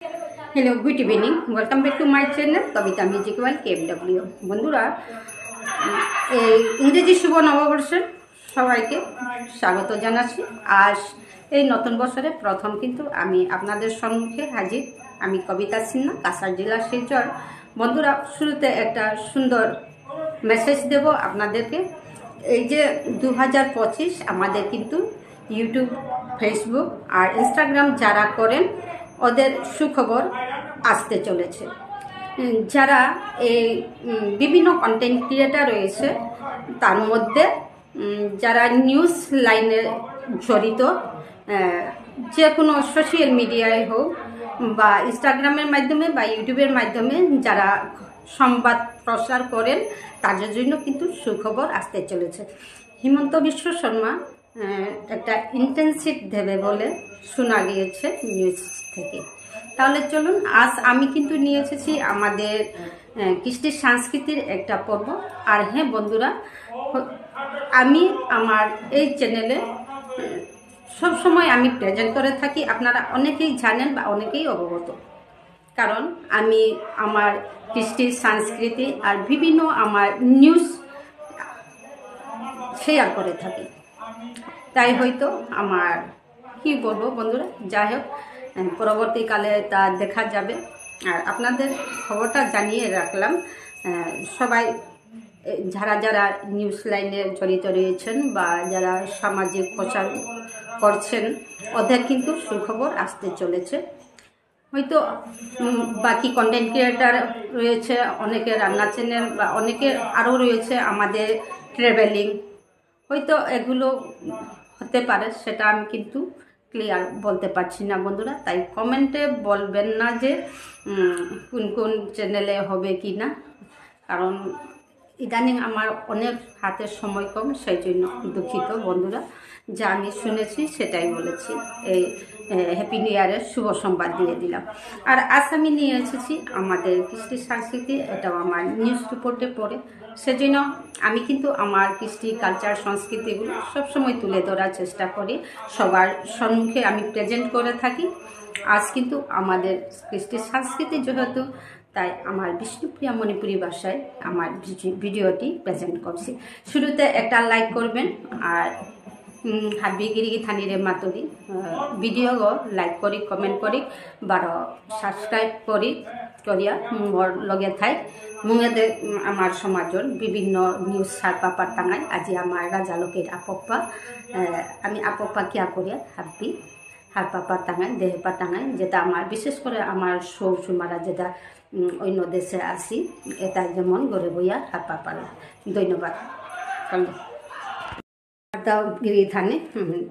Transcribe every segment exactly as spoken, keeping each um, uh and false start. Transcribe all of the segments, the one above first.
Hello, good evening. Welcome back to my channel, Kavita Music World, K M W. বন্ধুরা, এই ইংরেজি শুভ নববর্ষের সবাইকে স্বাগত জানাচ্ছি। আজ এই নতুন বছরে প্রথম কিন্তু আমি আপনাদের সম্মুখে হাজির। আমি কবিতা সিনহা, কাছাড় জেলা শিলচর। বন্ধুরা, শুরুতে একটা সুন্দর মেসেজ দেব আপনাদেরকে। এই যে দু হাজার পঁচিশ, আমাদের কিন্তু YouTube, Facebook আর Instagram যারা করেন, ওদের সুখবর আসতে চলেছে। উম, যারা এই, উম, বিভিন্ন কন্টেন্ট ক্রিয়েটার রয়েছে, তার মধ্যে, উম, যারা নিউজ লাইনে জড়িত, আহ, যে কোনো সোশ্যাল মিডিয়ায় হোক বা Instagram-এর মাধ্যমে বা YouTube-এর মাধ্যমে যারা সংবাদ প্রচার করেন, তাদের জন্য কিন্তু সুখবর আসতে চলেছে। হিমন্ত বিশ্ব শর্মা, আহ, একটা ইন্টার্নশিপ দেবে বলে শোনা গিয়েছে নিউজ থেকে। তাহলে চলুন, আজ আমি কিন্তু নিয়ে এসেছি আমাদের, আহ, কৃষ্টি সংস্কৃতির একটা পর্ব। আর হ্যাঁ বন্ধুরা, হ-, আমি আমার এই চ্যানেলে, আহ, সবসময় আমি প্রেজেন্ট করে থাকি, আপনারা অনেকেই জানেন বা অনেকেই অবগত। কারণ আমি আমার কৃষ্টি সংস্কৃতি আর বিভিন্ন আমার নিউজ শেয়ার করে থাকি, তাই হয়তো আমার, কি বলবো বন্ধুরা, যাই হোক, আহ, পরবর্তীকালে তা দেখা যাবে। আর আপনাদের খবরটা জানিয়ে রাখলাম, আহ, সবাই, এ, যারা যারা নিউজ লাইনে জড়িত রয়েছেন বা যারা সামাজিক প্রচার করছেন, ওদের কিন্তু সুখবর আসতে চলেছে। হয়তো, উম, বাকি কন্টেন্ট ক্রিয়েটার রয়েছে, অনেকে রান্না চ্যানেল বা অনেকে আরও রয়েছে আমাদের ট্রাভেলিং, হয়তো এগুলো হতে পারে, সেটা আমি কিন্তু ক্লিয়ার বলতে পারছি না বন্ধুরা। তাই কমেন্টে বলবেন না যে, উম, কোন কোন চ্যানেলে হবে কি না, কারণ ইদানিং আমার অনেক হাতে সময় কম, সেই জন্য দুঃখিত বন্ধুরা। যা আমি শুনেছি সেটাই বলেছি। এই, এ, হ্যাপি নিউ ইয়ারের শুভ সংবাদ দিয়ে দিলাম। আর আজ আমি নিয়ে এসেছি আমাদের কৃষ্টি সংস্কৃতি, এটাও আমার নিউজ রিপোর্টে পড়ে। সেজন্য আমি কিন্তু আমার কৃষ্টি, কালচার, সংস্কৃতিগুলো সবসময় তুলে ধরার চেষ্টা করি, সবার সম্মুখে আমি প্রেজেন্ট করে থাকি। আজ কিন্তু আমাদের কৃষ্টি সংস্কৃতি যেহেতু, তাই আমার বিষ্ণুপ্রিয়া মণিপুরী ভাষায় আমার ভিডি-, ভিডিওটি প্রেজেন্ট করছি। শুরুতে একটা লাইক করবেন আর, উম, হাবি গিরি গিথানিরে মাতুরি, আহ, ভিডিওগ লাইক করি, কমেন্ট করি, বারো সাবস্ক্রাইব করি, করিয়া মোর লগে থাই। মুঙেদে, উম, আমার সমাজর বিভিন্ন নিউজ হারপাপার তাঙাই। আজি আমার রাজা লোকের আপকপা, আহ, আমি আপকপা কিয়া করিয়া হাবি হারপাপার তাঙাই, দেহেপার তাঙাই, যেটা আমার, বিশেষ করে আমার সৌ সুমারা যেটা, উম, অন্য দেশে আসি, এটা যেমন ঘরে বইয়া হারপাপার। ধন্যবাদ। দাও গিরি থানে, হুম, হুম।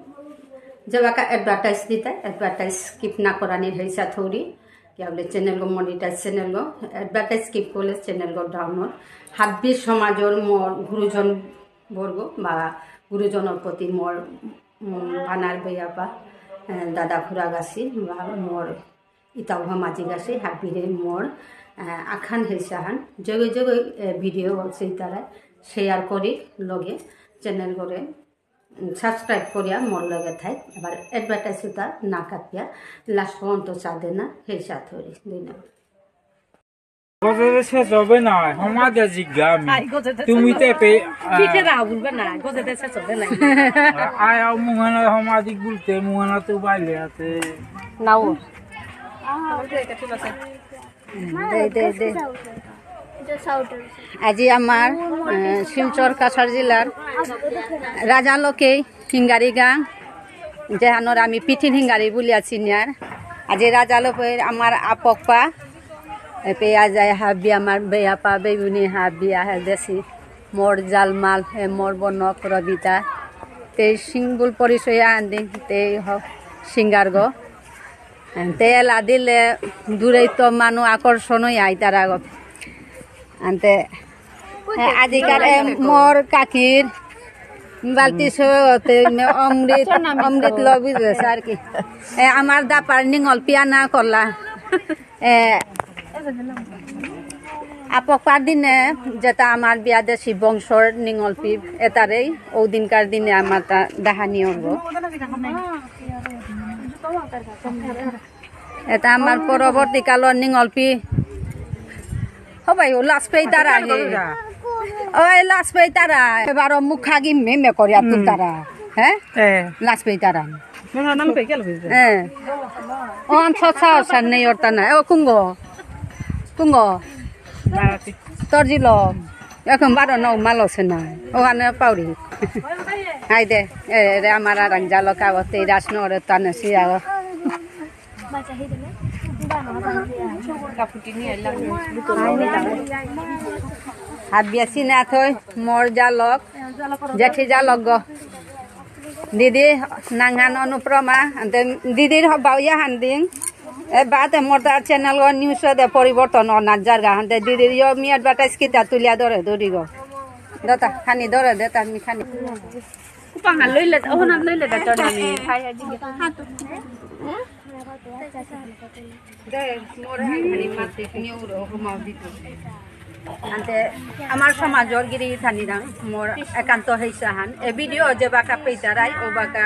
যেবাকা অ্যাডভার্টাইজ দিতা, অ্যাডভার্টাইজ স্কিপ না করানি হইসা থৌরি, কিয়া বুলে চ্যানেলগ মনিটাইজ চ্যানেলগ, অ্যাডভার্টাইজ স্কিপ করলে চ্যানেলগ ডাউন হয়। হাব্বি সমাজর মোর গুরুজন বর্গ বা গুরুজনর প্রতি মোর, উম, বানার বেয়াপা, এ, দাদা খুড়া গাছি বা মোর ইতাও হামাজিক আছে, হাবিরে মোর, আহ, আখান হেসাহান, জগে জগে, এ, ভিডিও সেইতারা শেয়ার করি, লগে চ্যানেল করে, উম, সাবস্ক্রাইব করিয়া মোর লগে থাই। আবার অ্যাডভার্টাইজ উতা না কাটিয়া লাস্ট পর্যন্ত চা দেনা, হেসা থরি। ধন্যবাদ। গজেদে শেষ হবে না, সমাজে জিজ্ঞা আমি। আই গজেদে তুমি শেষ তো হবে। পে-, আ, পিঠে না বলবে না, গজেদে শেষ হবে না। আ-, আয়, আও, মুহানা সমাজিক বলতে, মুহানা তো বাইরে আছে। নাও। দে, দে, দে। আজি আমার, আহ, শিলচর কাছাড় জেলার রাজালকেই হিঙ্গারি গাং, যেহানর আমি পিঠিন হিঙ্গারি বুলিয়া চিনিয়ার। আজি রাজালকেই আমার আপকপা, এপে আজাই হাবি আমার বেয়াপা, বেবুনি হাবি আহে দেশি। মোর জালমাল, হে মোর বনক রবিতা। তেই সিঙ্গুল পরিচয় আহান দিন, তেই হ-, সিঙ্গার গো। তেল আদিলে দূরেই তো মানু আকর্ষণ হই আইতারা গো। আনতে, এ, আজিকার এ মোর কাকির বালতি সতে মে অমৃত, অমৃত লবি আর কি। এ, আমার দাপার নিঙল পিয়া না করলা। এ, আপকপার দিনে যেটা আমার বিয়া দেশি বংশর নিঙলপি এটারেই ও দিনকার দিনে আমার তা ডাহানি হব। এটা আমার পরবর্তী কালর নিঙলপি। ও ভাই, ও লাস পেইতারা হে। ওই লাস পেইতারা। এবারও মুখাগি মেমে করিয়া তুলতারা। হ্যাঁ? এ। লাস পেইতারা। মনে হয় নাম পেয়ে গেল বুঝতে। হ্যাঁ। ও আন সচ্ছা অসার নেই অরতা না। ও কুঙ্গ। কুঙ্গ। তোর জিল। এখন বারো নৌ মালো সে না। ও আনে পাউরি। হাই দে। এ, রে আমার আর জালো কাগজ তেই রাস নরে তানে সিয়া। হাত বিয়াসি না থই, মোর জালক, জেঠি জালক গো। দিদি, নাঙহান অনুপ্রমা, আনতে দিদির হবাও ইয়া হান দিং। এ বাতে মোর তা channel গো news দে পরিবর্তন অনার জায়গা, আনতে দিদির ইয় মি advertise কিতা তুলিয়া ধরে দৌড়ি গো। দতা, খানি ধরে দে, তার মি খানি। কুপাঙা লইলে, ওহনা লইলে দে, তোর আমি। দে, মোর হানি মাতে নিউরো ঘুমাও দিত। আনতে আমার সমাজর গিরি থানি দাং, মোর একান্ত হেইসা হান। এ video যে বাকা পেইতারাই, ও বাকা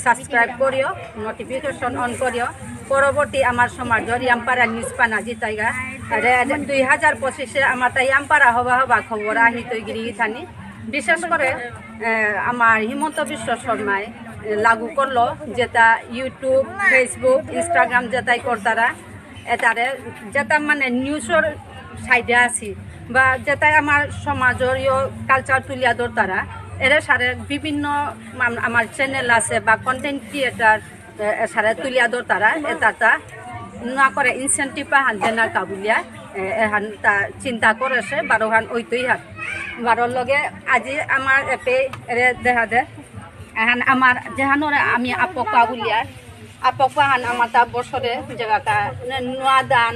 subscribe করিও, notification on করিও। পরবর্তী আমার সমাজর ইয়ামপারা news পানা জিতাইগা। আরে, দুই হাজার পঁচিশে আমার তাই ইয়ামপারা হবা হবা খবর আহি তৈ গিরি থানি। বিশেষ করে, এ, আমার হিমন্ত বিশ্ব শর্মায়, এ, লাগু করলো, যেটা YouTube, Facebook, Instagram যেটাই করতারা, এটারে যেটা মানে newsর side-এ আছি, বা যেটাই আমার সমাজর ইয়ো culture তুলিয়া ধরতারা, এরে সারে বিভিন্ন আম-, আমার channel আছে বা content creator, এ, এসারে তুলিয়া ধরতারা, এতাতা না করে incentive আহান দেনা কাবুলিয়া, এ, এহান তা চিন্তা করেছে, বারোহান ওইতই হাত। বারোর লগে আজি আমার এপে এরে দেখা দে, এহান আমার যেহানরে আমি আপকা বুলিয়া, আপকা হান আমার তা বছরে জায়গাটা নে-, নোয়া দান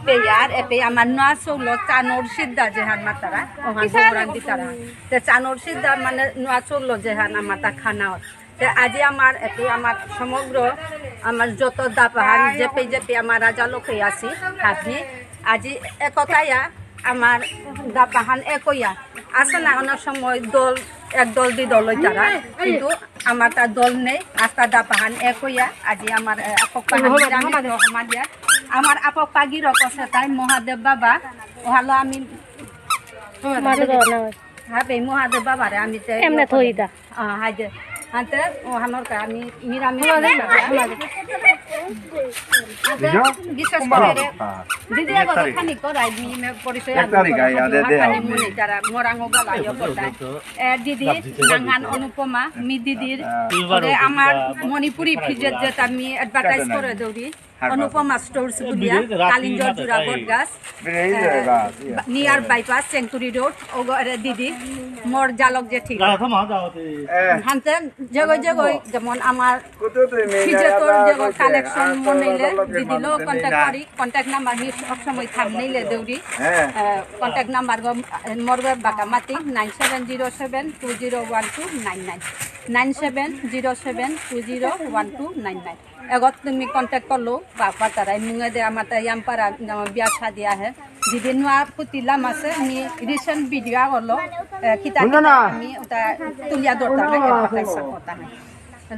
পেয়ার, এপে আমার নোয়া চৌল চানোর সিদ্ধা যেহান মাতারা, ওহান ভগবান দিতারা। তে চানোর সিদ্ধা মানে নোয়া চৌল যেহান আমার তা খানা হয়। তে আজি আমার এপে আমার সমগ্র আমার যত দাপাহান যেপে যেপে আমার রাজা লোকে আছি, হাবি আজি একতায়া আমার দাপাহান একয়া। আছে না অনেক সময় দল, এক দল দুই দল হইতারা, কিন্তু আমার তা দল নেই, আস্তা দাপাহান একয়া। আজি আমার, এ, আপক পাহান নিরামিষ হমালিয়া। আমার আপক পাগির কষে তাই মহাদেব বাবা, ওহালো আমি মাঝে দেওয়া না হয়। হাবি মহাদেব বাবারে আমি তে এমনে ইয়ে করি। থইতা। আ, হাইজে। আনতে, ও হানর কা আমি নিরামিষ খাই। আনতে, বিশেষ করে রে, দিদি আগো খানি করাই মি মে পরিচয় এক তারিখ আই, আদে দে খানি আও। মুনি তারা, মোরাঙো বালা ইয়ে করতা। এ, দিদি, নাঙহান অনুপমা, মি দিদির, ওরে আমার মণিপুরি ফিজেত যেটা আমি advertise করে দৌড়ি। অনুপমা স্টোর্স বুলিয়া, কালিঞ্জর জোড়া বটগাছ, এ, নিয়ার বাইপাস, সেঞ্চুরি রোড, ওগরে দিদি, মোর জালক জেঠি। হানতে যেগো যেগো, যেমন আমার ফিজেতর যেগো কালেকশন মনেইলে, দিদিলো কন্ট্যাক্ট করি, কন্ট্যাক্ট নাম্বার মি সব সময় থামনেইলে দেউরি। এ, কন্ট্যাক্ট নাম্বার গো, এ, মোর গো বাকা মাতি, nine seven zero seven two zero one two nine nine, nine seven zero seven two zero one two nine nine। এগত তুমি কন্ট্যাক্ট করলো, বা পাতারাই মুঙে দে আমার তাই ইয়াম পারা, আমার বিয়া শাদি আহে। যদি নোয়া ফুতি লাম আছে, আমি রিসেন্ট ভিডিও আগলো, এ, কিতা হুনো কিতা না। আমি ওটা তুলিয়া ধরতাম, এ, পাতাই সাপোর্ট আহে।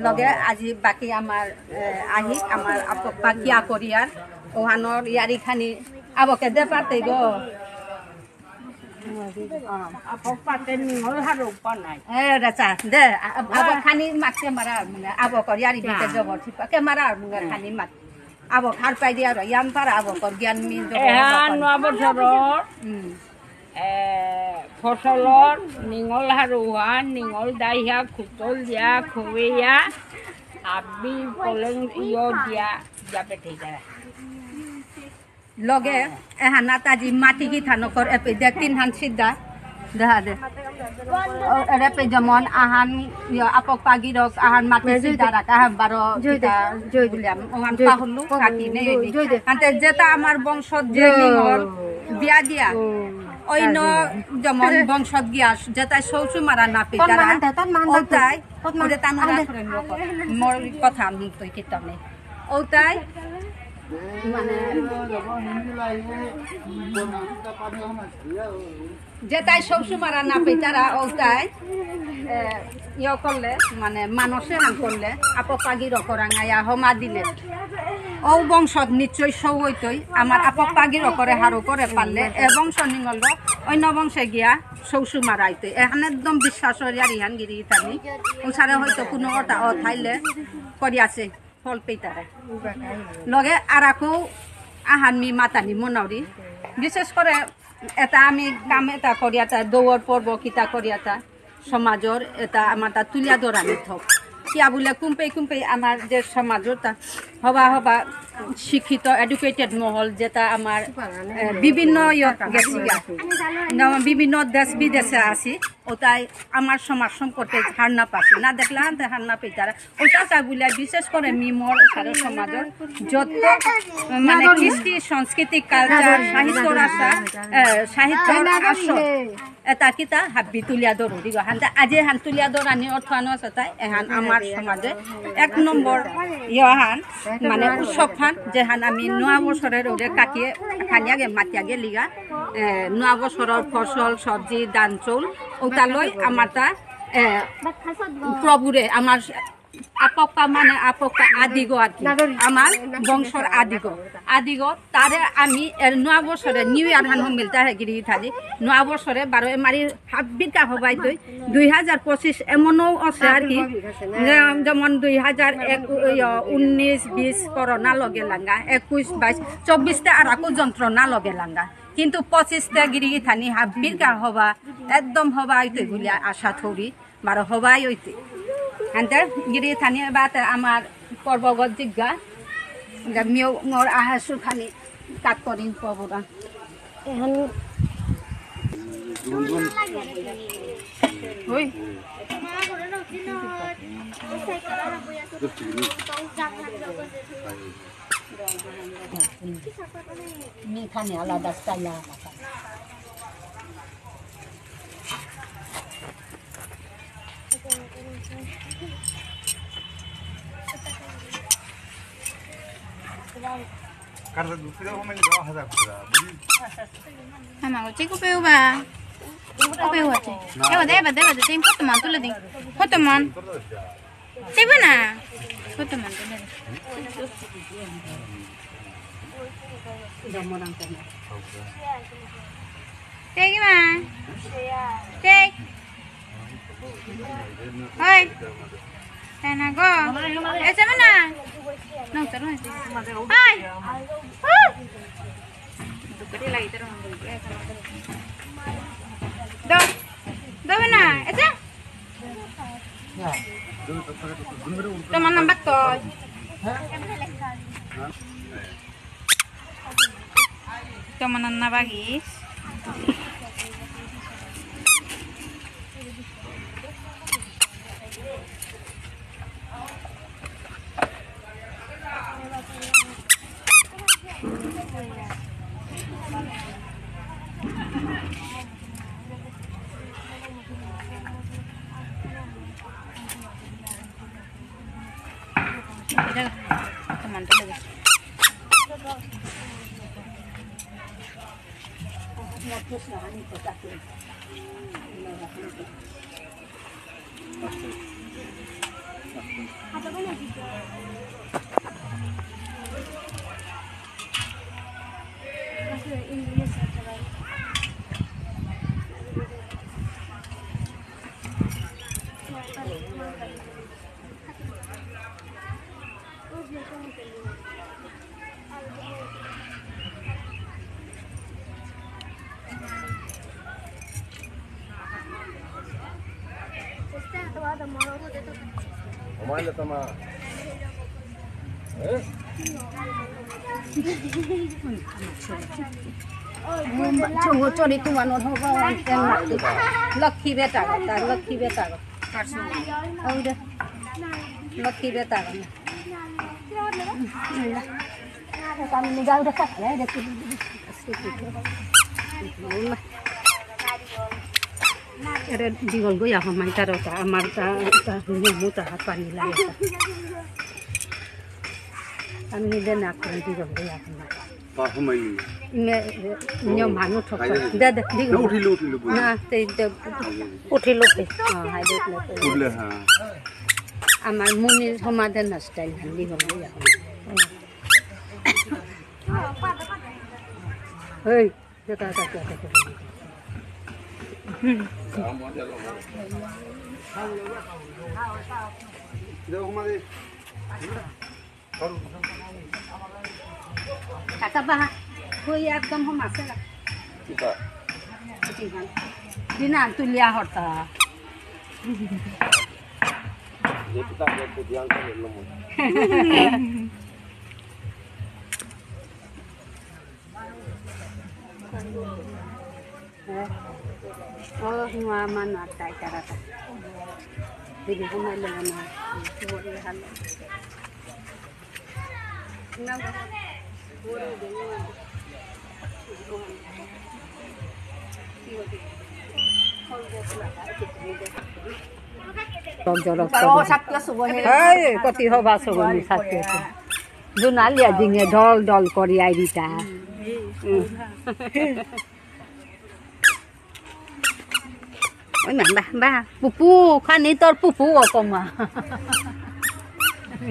লগে আজি বাকি আমার, এ, আহি, আমার আপক বাকি আকরিয়ার, ওহানোর ইয়ারি খানি, আবকে দে পারতে গো। আপক পাতে নিঙল হারৌ পা নাই। এ, রেচা, দে, আ-, আ-, আবক খানি মাত কে মারা, মানে, আবকর ইয়ারি বিতে জবর, ঠিক, কে মারা, মানে, খানি মাত। আবক হার পাই দিয়া র, ইয়াম পারা আবকর জ্ঞান মি জবর এহান বাপান। নোয়া বছরর, হুম। এ, ফসলর নিঙল হারৌহান, নিঙল দাইহা, খুতল দিয়া, খবেয়া, আবি, কলং, ইয় দিয়া, দিয়া পেঠে দিয়া। লগে এহানাত আজি মাটি কি থানকর এপে দে তিনহান সিদ্ধা। দেখা দে। ও, এরে পে যেমন আহান, ইয়া, আপক পাগিরক আহান মাটি সিদ্ধা রাখা, আহান বারো জয় দে, কিতা জয় দে। বুলিয়াম, ওহান জয় দে। পাহুলু, কাটি নেই জয় দে। আনতে যেটা আমার বংশত যে জয়। নিঙল বিয়া দিয়া, ও। অন্য জয় দে। যেমন বংশত গিয়া, যেটা সৌসু মারা না পেতারা, মাহান দে, তোর মাহান দে। ওটাই, তোর মাহান ওটা তানুরা দে। করেন লোক। মোর কথা আমি তুই কিতা নেই। ওটাই, মানে, যেতাই সৌসুমারা না পেইতারা, ওতাই, এ, ইয়ে করলে, মানে, মানসে হান করলে, আপক পাগি রকরাঙাইয়া হমা দিলে। ও বংশত নিশ্চয় সৌ হইতই, আমার আপক পাগি রকরে হারু করে পারলে, এ বংশ নিঙল অন্য বংশে গিয়া সৌসুমারা আইতই। এখানে একদম বিশ্বাস হইয়া রিহান গিরি ইতানি। উসারে হয়তো কোনো ওটা ও থাইলে করি আছে। ফল পেইতারা। লগে আরাকু আহান মি মাতানি মনাউরি। বিশেষ করে এটা আমি কাম এটা করিয়াতা, দৌড় পর্ব কিতা করিয়াতা, সমাজর এটা আমার তা তুলিয়া ধরানি থক। কিয়া বুলে কুম্পেই কুম্পেই আমার যে সমাজর তা হবা হবা শিক্ষিত, educated মহল যেটা আমার, এ, বিভিন্ন ইয়ত গেছিগা। না, বিভিন্ন দেশ বিদেশে আছি। ওটাই আমার সমাজ সম্পর্কে ধারণা পাচ্ছি না, দেখলে আনতে ধারণা পেতারা। ওটা তাই বলে বিশেষ করে মি মোর সারা সমাজর যত, মানে, কৃষ্টি, সংস্কৃতি, culture, সাহিত্য রাসা, এ, সাহিত্য আসর, এটা কিতা হাব্বি তুলিয়া ধরো দিগ। হানতে আজি হান তুলিয়া ধরানি অর্থ আনো আছে তাই এহান আমার সমাজে এক নম্বর ইয়হান, মানে, উৎসব হান, যেহান আমি নোয়া বছরের ওরে কাটিয়ে খানিয়াগে মাতিয়াগে লিগা, এ, নোয়া বছরের ফসল, সবজি, ধান, চৌল, ওটা লই আমার তা, এ, প্রভুরে, আমার আপক্কা মানে আপক্কা আদিগ আর কি, আমার বংশর আদিগ, আদিগ, তারে আমি এর নোয়া বছরে, নিউ ইয়ার হান হমিলতা হে গিরি থালি, নোয়া বছরে বারো এমারি হাব্বিকা হবাই তৈ, দুই হাজার পঁচিশ এমনও আছে আর কি, যে-, যেমন দুই হাজার এক, ইয়, উনিশ বিশ করোনা লগে লাঙ্গা, একুশ বাইশ, চব্বিশতে আর আকো যন্ত্রণা লগে লাঙ্গা। কিন্তু পঁচিশতে গিরি থানি হাব্বির কা হবা, একদম হবা আইতে বুলিয়া আশা থবি, বারো হবাই হইতে। আনতে গিরি থানি বাতে আমার পর্বগত জিজ্ঞা, যে মিও মোর আহা সুখানি কাত করিন পবরা। এখন ওই। মিঠানি আলাদা স্টাইল আলাদা। কারণ দুসরে ও মানে দশ হাজার করে, বুঝলি? আমার হচ্ছে কো পেউবা। কো পেউবা আছে। এবার দে, এবার দে, এবার দে। তিন কত মান তুলে দিন। কত মান? দেবে না। কত মান তুলে দিন। দেখি মা। দেখ। ওই। তাই না গো? এসে না? না, উত্তর না। ওই। ও। দাও। দাও না। এসে। তোমার নাম্বার তো। তোমার নান্না বাগিস। এটা, এটা মানতে লেগেছে। চলি তোমার লক্ষ্মী বেটা, তার লক্ষ্মী বেটা। লক্ষ্মী বেটা। এরে দীঘল গই আহ মাই তার ওটা, আমার তা, তা, মুতা হাত পানি লাগে। আমি নিজে না করে দিলাম, ভাই, এখন না। পা হুমাই নি। মে, নিয়ম ভাঙো ঠক। খাই দে। দে, দে, দিগো। না, উঠিলো, উঠিলো, বল। না, তে, তে, উঠিলো তে। হ্যাঁ, হাই দে, উঠিলো তে। উঠলে, হ্যাঁ। আমার মুনির সমাধান না স্টাইল হান দিগো, ভাই, এখন। এই, দেখা, দেখা, দেখা, দেখা। দেখো, আমাদের কাকা বাহা, কই একদম হম আছে না? কিতা? দিনা তুলিয়া হরতা। যেটা তাকে তো ধ্যান করে লম। ও, হুয়া মা না তাই তারা তা। দিদি হুমাই লো না। বড়ি হালো। না, বড়ি দে না। জল জল। ও, সাত ক্লাস হবো হে। এই, কতি হবা সব আমি সাত ক্লাস। জোনালিয়া জিঙে ঢল ঢল করি আইরিতা। হুম। ওই না, বা, বা, পুপু, খানি তোর পুপু অকমা।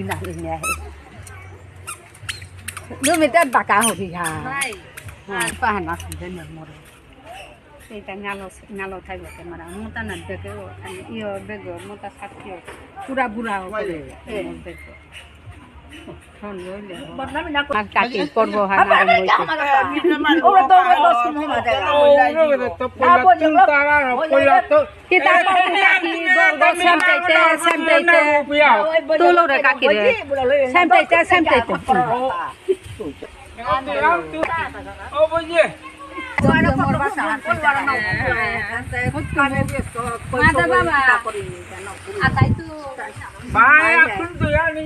না, না, না। তুমি তো বাঁকা হবি, হ্যাঁ। ভাই। হ্যাঁ, পাহানা খুঁজে নিয়ে মরে। এইটা নালো, নালো থাকবে ক্যামেরা। মোটা না দেখে ও, খালি ইয়ো বেগো, মোটা সাক্ষী। পুরা বুড়া ও করে। এই। মোর বেগো। আর কাকি পর্ব হান আরম্ভ হইছে। কিতা করবো কাকি, গর্গ সেমটাইতে, সেমটাইতে। তুলো রে কাকি রে। সেমটাইতে, সেমটাইতে। মাধব বাবা। আতাই তো। ভাই, এখন তো জানি।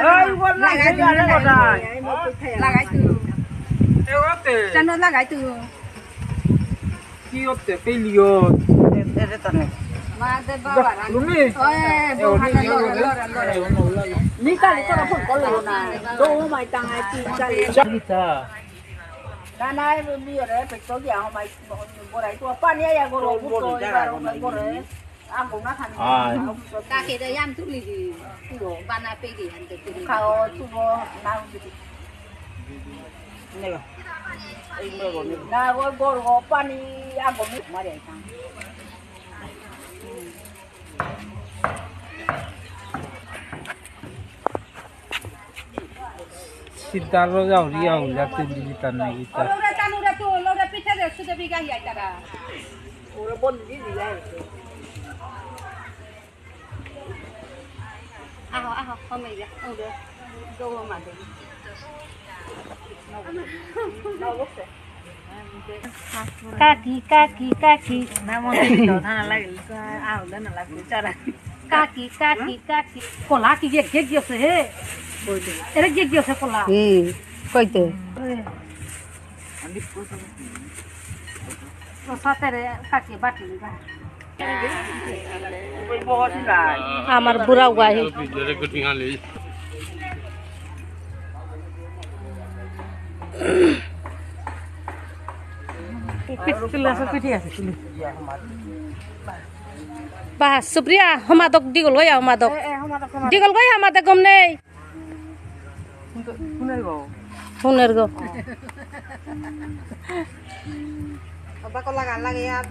এই, ওর লাগাই দিলে না, লাগাই দিলে না। লাগাই তো। এ, ওতে। কেন লাগাই তো? কি হতে? পেলিও। এ, এরে তো নেই। মাধব বাবা, রানী। তুমি? ওই, এ, ওরে, বহানা এ, লড়ে, ওরে। লড়ে, লড়ে। এ, ওরে, ওরে। নিকাল করে ফোন করলো না। তো, ও মাই টাঙায়, তিন, চার। চাবিতা। না, না, এ, বিয়ে রে, পেট তো গিয়া, ও মাই, বড়াই তো, পানি আয়া গরো, তো, বুঝতো, বড় এবার, জায়গা ও মাই, নাই। গরো। আয়। কাকে রে, ইয়াম তুলি দি। তুলো, বানা পেগি, আনতে তুলি। খাও, তুলো, না, উঠে দি। নেগো। এই নেগো, নেগো। না, ওই গরম পানি, আগুন মারে খান। সিদ্ধার্থ যাও, রিয়া হইলা, তিন দিন তার নাই গীতা। ওরে তানুরে তো, ওরে পিঠে দে, সুদে বিগা হিয়া তারা। ওরে বন্দি দিয়া হইছে। আহো, আহো, কমে যা, ওরে, দৌড় মারে। কাকি, কাকি, কাকি। না, মনে হয় তো, না লাগে, আহ, না লাগে, চারা। কাকি, কাকি, কাকি। কলা কি গিয়ে, গিয়ে গিয়েছে, হে? এরে গিয়ে গিয়েছে কলা। হুম, কইতে। এ। তো সাথে রে, কাকি বাটি নিবা। আমার বুড়া গাই। পিঠে আছে, পিঠে আছে, তুলি। বাহ, সুপ্রিয়া, হমাদক, দীঘল গয়া, হমাদক। এ, এ, হমাদক, হমাদক। দীঘল গয়া, হমাদক, গম নেই। হুনের গো। হুনের গো। বাবা কলা গান লাগে আর।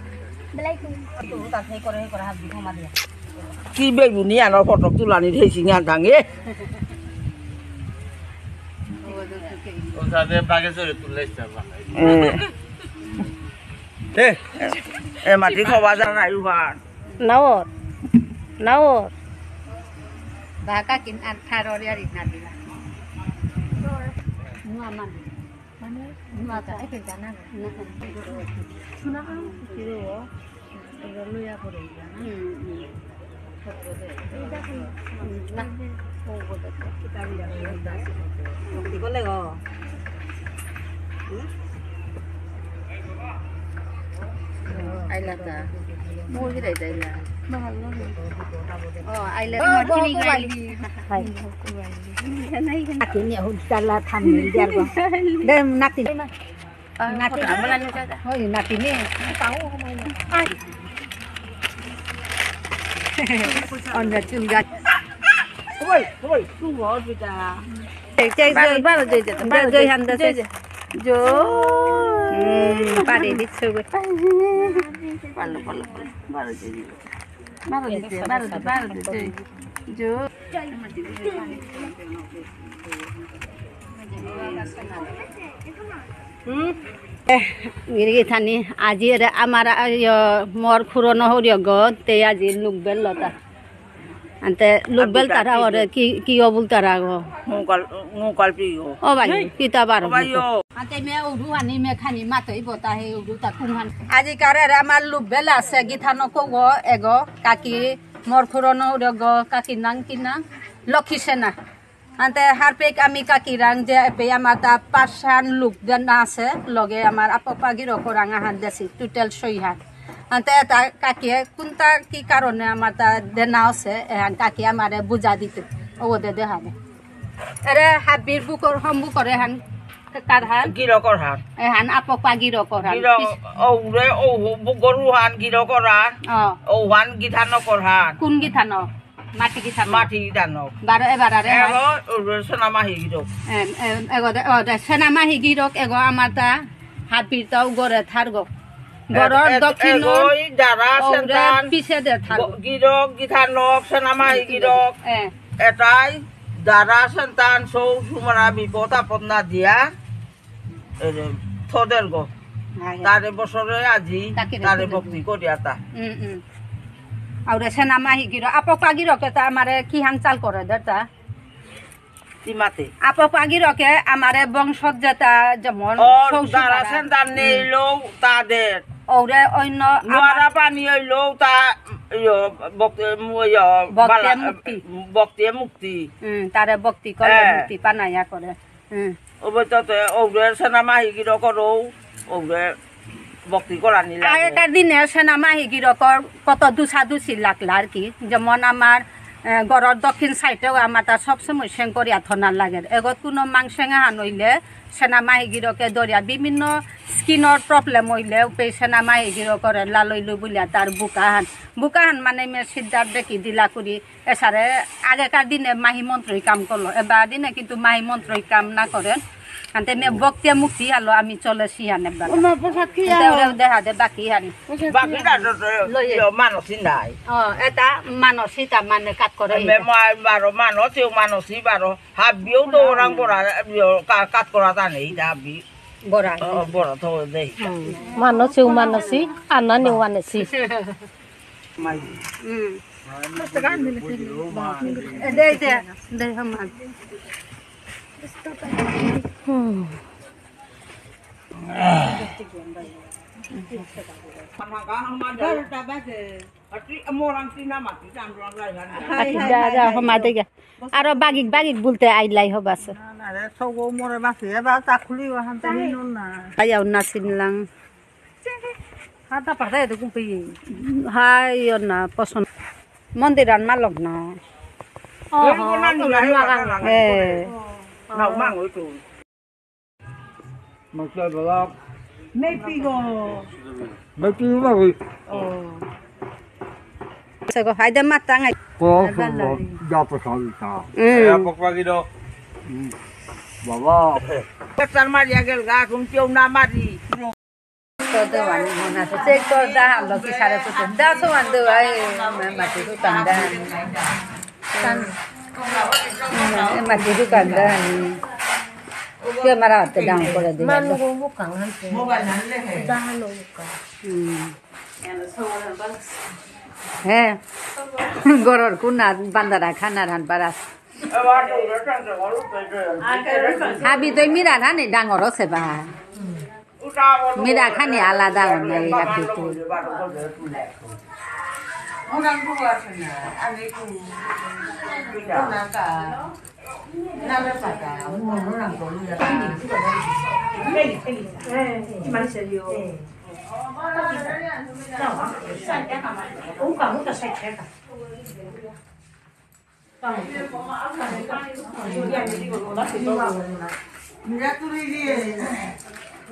কি বেগুনি আনার ফটো তুলানি ধেসি না দাঙে। ও সাথে বাগে চলে তুললে ইচ্ছা বানাই। এ। এ, এ মাটি খবা যা নাই উহান। নাওর। নাওর। বাকা কিন আঠারো রে আর ইনা দিলা। নুয়া মান। মানে, নুয়া তা, একে জানা না। না। শোনা, আম, কি রে ও? এগুলো লইয়া পড়ে গেল, না? হুম, হুম। এই দেখো, হুম, না। ও, ও দেখো। কি বলে গো? হুম? আইলা তা। মুরগি রাইতা আইলা। ও, আইলা। ও, তোমার বউ চিনি কো গাইলি। বালি। হাই। নাতি নিয়ে হুদ্দালা থামনি দিয়ার গো। দে, নাতি। আহ, নাতি। ফটো আমরা নিয়ে যাই। ওই, নাতি নিয়ে। পাও, হাই। অন্য চুল গাছ। ওই, ওই। তুই ঘর বেটা। চেক, চেক, বারো, জয়। বারো, জয়, জয়, জয়, বারো, জয়, জয়, হান দা, জয়, জয়। জয়। হুম, পারে দিচ্ছ গো। পারলো, পারলো, পারলো। বারো, জয়, জয়। বারো, জয়, বারো, জয়, জয়। জয়। হুম। এহ, গিরি গিথানি, আজি এরে আমার, আহ, ইয়, মোর খুরো নহরিয় গো, তে আজি লুক বেল লতা। আনতে লুক বেল তারা ওরে কি, কি অবুল তারা গো? নুকাল, নুকাল পিও। ও ভাই, কিতা বার ও ভাই ও। আনতে মে উড়ু আনি মে খানি মাতই বতা হে উড়ু তা কুংহান। আজি কারে রে আমার লুক বেল আছে গিথানক গো এগো কাকি মোর খুরনো গো কাকি নাং কি নাং লক্ষ্মী সেনা। আনতে হারপেক আমি কাকিরাং যে এপে আমার তা পাঁচহান লুক দেনা আছে, লগে আমার আপা পাগিরকরাং আহান দেসি, total ছয়হান। আনতে এটা কাকিয়ে কোনটা কি কারণে আমার তা দেনা আছে, এহান কাকি আমারে বুঝা দিতে, ও দে দেহানে। এরে হাবির বুকর, হম বুকর এহান কারহান? গিরকরহান। এহান আপা পাগিরকরহান। গিরক, পিস- ও রে, ও বুকরহান গিরকরহান। অ। ওহান গিথানকরহান। কোন গিথানক? মাটি গিথানক। মাটি গিথানক। বারো এবার আরে হয়। এগো, ওরে সেনামাহি গিরক। এম, এম, এগো দে, ও দে, সেনামাহি গিরক, এগো আমার তা হাবির তাও গরে থারগো। এ-, গরর এ-, দক্ষিণ এগোই যারা ওরে সেন্তান পিছে দে থারগো। গ-, গিরক, গিথানক, সেনামাহি গিরক। এ। এটাই যারা সেন্তান সৌ সুমারা বিপদ আপদ না দিয়া এই যে থদের গো। হ্যাঁ, হ্যাঁ। তারে বছরে আজি, তাকে রে তারে থদের ভক্তি গো। করিয়া তা। উম, উম। আউরে সেনামাহি গিরক, আপা পাগিরকে তা আমারে কি হান চাল করে দেতা? কি মাতে? আপা পাগিরকে আমারে বংশত যেতা যেমন ওর সৌ যারা সুপারা। সেন্তান নেই উম। লো তাদের। ওরে অন্য আমার নুয়ারা পানি হইলো তা, ইয়ো, ভক্তি, ইয়ো, ভক্তি বালা, মুক্তি। ভক্তি মুক্তি। উম, তারে ভক্তি করলে হ্যাঁ। মুক্তি পানায়া করে। হুম। ওবে তো তে, ওরে সেনামাহি গিরকরও, ওরে ভক্তি করানি লাগে। আগেকার দিনে সেনামাহি গিরকর কত দুষাদুষি লাগলা আর কি। যেমন আমার, এ, ঘরর দক্ষিণ সাইডেও আমার তা সবসময় সেং করিয়া থনা লাগে। এগত কোনো মাংসেং আহান হইলে সেনামাহি গিরকে ধরিয়া বিভিন্ন skinর problem হইলে উপে সেনামাহি গিরকরে লালইলু বুলিয়া তার বুকাহান। বুকাহান মানে মে সিদ্ধার দেখি দিলা করি এসারে আগেকার দিনে মাহি মন্ত্রই কাম করলো, এবার দিনে কিন্তু মাহি মন্ত্রই কাম না করেন। আনতে মে ভক্তি মুক্তি আলো আমি চলে সিয়ান এবার। ওমা, পোশাক কি এতে আও? ওরা দেখা দে বাকি হানি। পোশাক বাকি কি না আও? তো, তো, লইয়ে। ইয়ো, মানসী নাই। অ, এটা মানসী তা মানে কাট করে মে এটা। মা-, বারো মানসী, ও মানসী বারো। হাবিও তো ওরাং বড়া, ইয়ো, কা-, কাট করা তা নেই, এটা হাবি। বড়া। অ, বড়া তো দেই। হুম। মানসী, ও মানসী, আনা নেও আনসী। হুম। এ, দে, দে, দে, আমার। হুম। বারোটা বাজে। আতি, মোরাং তিনা মাতি, চান্দুরাং লাইহান। হাই, আতি, হাই, দা, হাই, দা, হাই। হমা দে গা। আরো বাগিক, বাগিক বুলতে আইলাই হবাস। না, না রে, সব মোরে বাসি, এবার তা খুলি ওহান তো নিন না। আয়াও না চিনলাং। হাতা পাতা এত কুপি। হাই, ও না, পছন্দ। মন্দির আন মালক না। ও, ও, ও, না, না, না, না, না। এ। না, মাং ওই তো। Masih balap. May pigo. May pigo ba, uy? Oh. Sago, hay da matang ay. Ko, ko, ko, dapat sabi ka. Mm. Kaya pagpagi daw. Mm. Baba. Pasal Maria Gelga, kung tiyaw na mari. Todo wani mona to. Check ko da halo ki sare ko. Da so wan do ay, mati ko tanda. Tan. Mati ko tanda. Kaya mara te dang ko de. Manu ko bukang han te. Dahan o bukang. Hmm. He. Goror kuna bandara khana ran paras. Habi toi mira rani dangor ose ba. Mira khani alada onne habi toi.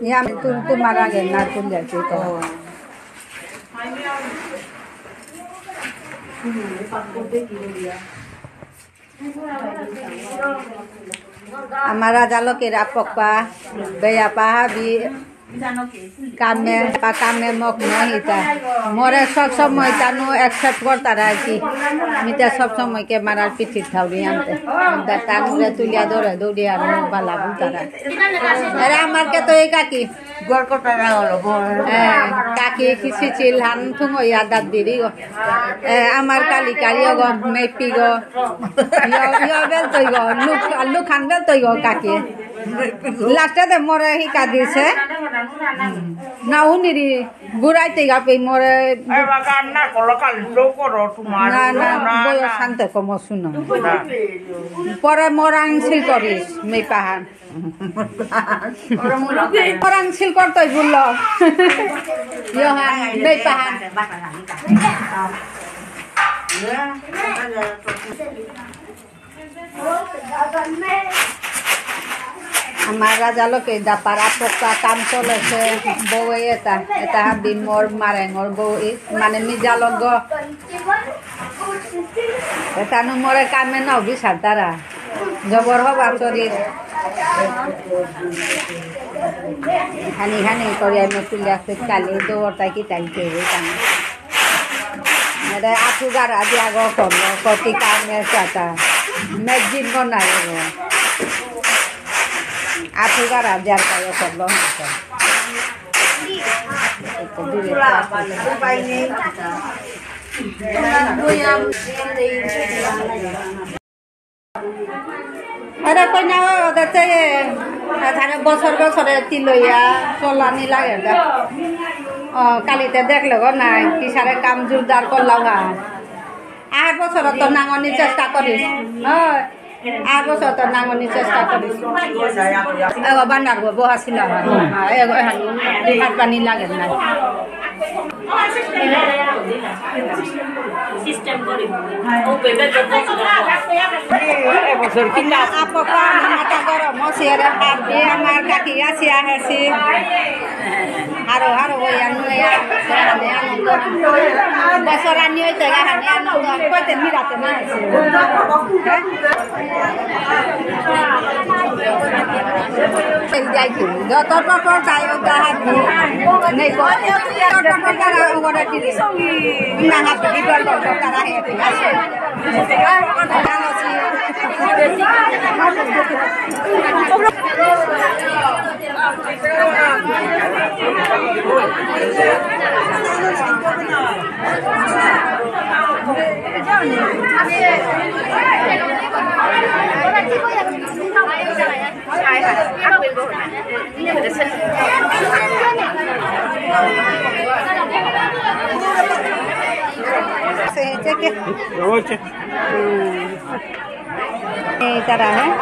ইয়াম তুল তোমার আগে না তুল যাচ্ছি তো। আমার রাজা লোকের আপকপা, বেয়াপা হাবি, কামে, বা কামে মগ্ন হিতা। মোরে সব সময় তানু accept করতারা আর কি। মিতা সব সময় কে মারার পিঠিত থাউরি আনতে। দা তানুরে তুলিয়া ধরে দৌড়ি আর মুখ বালা বুলতারা। আরে আমার কে তো এই কাকি। গড় করতারা হলো, গড়। হ্যাঁ, কাকি কিসি চিল হান থুম ওই আদাত দিদি গো। এ, আমার কালি কালি গো, মেপি গো। ইয়, ইয় বেল তৈ গো, লুক, লুক খান বেল তৈ গো কাকি। লাস্টে দে মোরে হিকা দিছে। না উনিরি বুড়াইতে গাপে মোরে। এ, বাগান না করো, কাল তো করো, তোমার না, না, না, বয়স না। শান্ত কম শুনো। না। পরে মোরাং সিল করিস, মেপাহান। মোরাং সিল করতই বুললো। ইয়হান, মেপাহান। আমার রাজা লোকে দাপার আপকা কাম চলেছে, বউ এটা, এটা হাবি মোর মারেঙর বউ, ই, মানে নিজা লগ। এটা নু মোরে কামে নাও বিচার তারা। জবর হবা চুরি। হানি হানি করে আমি তুলে আসতে কালি দৌড় তাই কি তাই কে কামে। এরে আঠু গারা দিয়া গো করলো, কতি কামে চাতা। মেজিন গো নাই গো। আঠু গারা দিয়া গো করলো। এরে কইনা ওদের থেকে তাহলে বছর বছরে তিলইয়া চলানি লাগে দে। ও, কালিতে দেখলে গো নাই, কিসারে কাম জোরদার করলাম হা। আর বছর তো নাঙনি চেষ্টা করিস। ও, আর বছর তো নাঙনি চেষ্টা করিস। এগো বান্ডার গো বহাসিল হা। এগো এহান ভাত পানি লাগে না। সিস্টেম করে। ও বেবে যত সুন্দর। এবছর কি না? আপা, মাথা গরম, মসিয়ারে হাত দিয়ে আমার কাকি আসি আহেসি। হারো হারো ওই আনু ইয়া, হানে আনন্দ। বছর আনি ওই জায়গা হানে আনন্দ। কইতে মিরাতে না আসি। হ্যাঁ? যত টোটো যাই, ওটা হাত নেই করে। টোটো তারা ওরা কি না হাত দিবার টোটো তারা হে আছে। এই তারা, হ্যাঁ?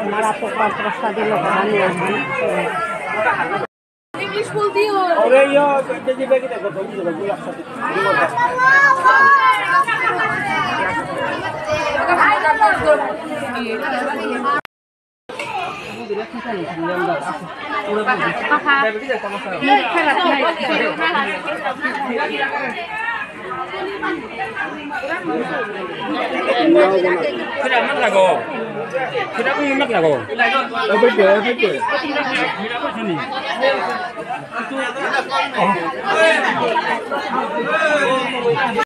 আমার আপু পাঁচ বস্তা দিল, আমি আসবো। ইংলিশ ফুল দিও। ওরে ইয়া, দেখি, দেখি, দেখো, তুমি দেখো, তুমি একসাথে।